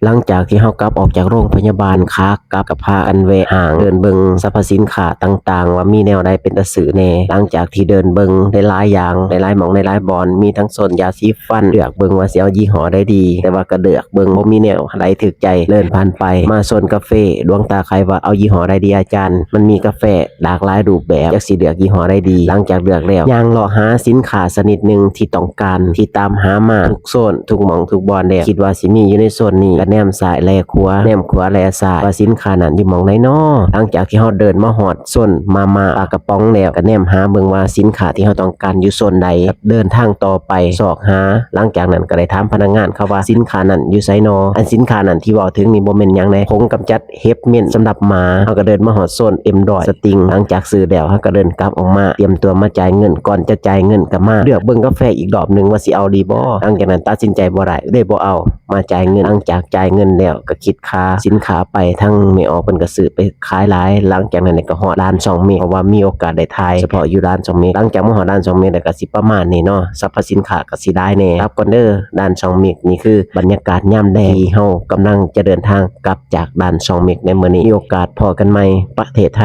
ຫຼັງຈາກທີ່ເຮົາກັບອອກຈາກໂຮງພະຍາບານ ຂາກັບກໍພາກັນແວະຫ້າງ ເດີນເບິ່ງສັບພະສິນຄ້າຕ່າງໆ ວ່າມີແນວໃດເປັນຕາຊື້ແດ່. ຫຼັງຈາກທີ່ເດີນເບິ່ງຫຼາຍໆຢ່າງ ຫຼາຍໆໝ່ອງ ຫຼາຍໆບ່ອນ ມີທັງໂຊນຢາສີຟັນ ເລືອກເບິ່ງວ່າຊິເອົາຍີ່ຫໍ້ໃດດີ ແຕ່ວ່າກໍເລືອກເບິ່ງ ບໍ່ມີແນວໃດຖືກໃຈ ເດີນຜ່ານໄປ ມາໂຊນກາເຟ ດວງຕາໄຂວ່າ ເອົາຍີ່ຫໍ້ໃດດີອາຈານ? ມັນມີກາເຟ ຫຼາກຫຼາຍຮູບແບບ ຈັກຊິເລືອກຍີ່ຫໍ້ໃດດີ? ຫຼັງຈາກເລືອກແລ້ວ ຍ່າງເລາະຫາສິນຄ້າຊະນິດໜຶ່ງທີ່ຕ້ອງການ ທີ່ຕາມຫາມາທຸກໂຊນ ທຸກໝ່ອງທຸກບ່ອນແລ້ວ ຄິດວ່າຊິມີຢູ່ໃນໂຊນນີ້ ກະແນມຊ້າຍແລຂວາ ແນມຂວາແລຊ້າຍ ວ່າສິນຄ້ານັ້ນຢູ່ໝ່ອງໃດນໍ? ຫຼັງຈາກທີ່ເຮົາເດີນມາຮອດໂຊນມາມ່າປາກະປ໋ອງແລ້ວ ກະແນມຫາເບິ່ງວ່າສິນຄ້າທີ່ເຮົາຕ້ອງການຢູ່ໂຊນໃດ. ເດີນທາງຕໍ່ໄປຊອກຫາ ຫຼັງຈາກນັ້ນກະໄດ້ຖາມພະນັກງານເຂົາວ່າ ສິນຄ້ານັ້ນຢູ່ໃສນໍ? ອັນສິນຄ້ານັ້ນທີ່ເວົ້າເຖິງນີ້ບໍ່ແມ່ນຫຍັງໃດ ຜົງກຳຈັດ ເຫັບເມັ້ນສຳລັບໝາ. ເຮົາກໍເດີນມາຮອດໂຊນເອັມຮ້ອຍສະຕິງ ຫຼັງຈາກຊື້ແລ້ວ ເຮົາກໍເດີນກັບອອກມາ ຕຽມຕົວມາຈ່າຍເງິນ. ກ່ອນຈະຈ່າຍເງິນກໍມາເລືອກເບິ່ງກາແຟອີກລອບໜຶ່ງວ່າຊິເອົາດີບໍ່? ຫຼັງຈາກນັ້ນຕັດສິນໃຈບໍ່ໄດ້ ເລີຍບໍ່ເອົາ ມາຈ່າຍເງິນ. ຫຼັງຈາກຈ່າຍເງິນແລ້ວ ກໍຄິດຄ່າສິນຄ້າໄປ ທາງແມ່ອອກເພິ່ນກໍຊື້ໄປຂາຍຫຼາຍ. ຫຼັງຈາກນັ້ນກໍຮອດດ່ານຊ່ອງເມັກ ເພາະວ່າມີໂອກາດໄດ້ຖ່າຍສະເພາະຢູ່ດ່ານຊ່ອງເມັກ. ຫຼັງຈາກມາຮອດດ່ານຊ່ອງເມັກແລ້ວ ກໍຊິປະມານນີ້ເນາະ ສັບພະສິນຄ້າກໍຊິຫຼາຍແດ່. ກັບກ່ອນເດີ ດ່ານຊ່ອງເມັກ. ນີ້ຄືບັນຍາກາດຍາມແລງທີ່ເຮົາກຳລັງຈະເດີນທາງ ກັບຈາກດ່ານຊ່ອງເມັກໃນມື້ນີ້. ມີໂອກາດພໍ້ກັນໃໝ່ປະເທດໄທ.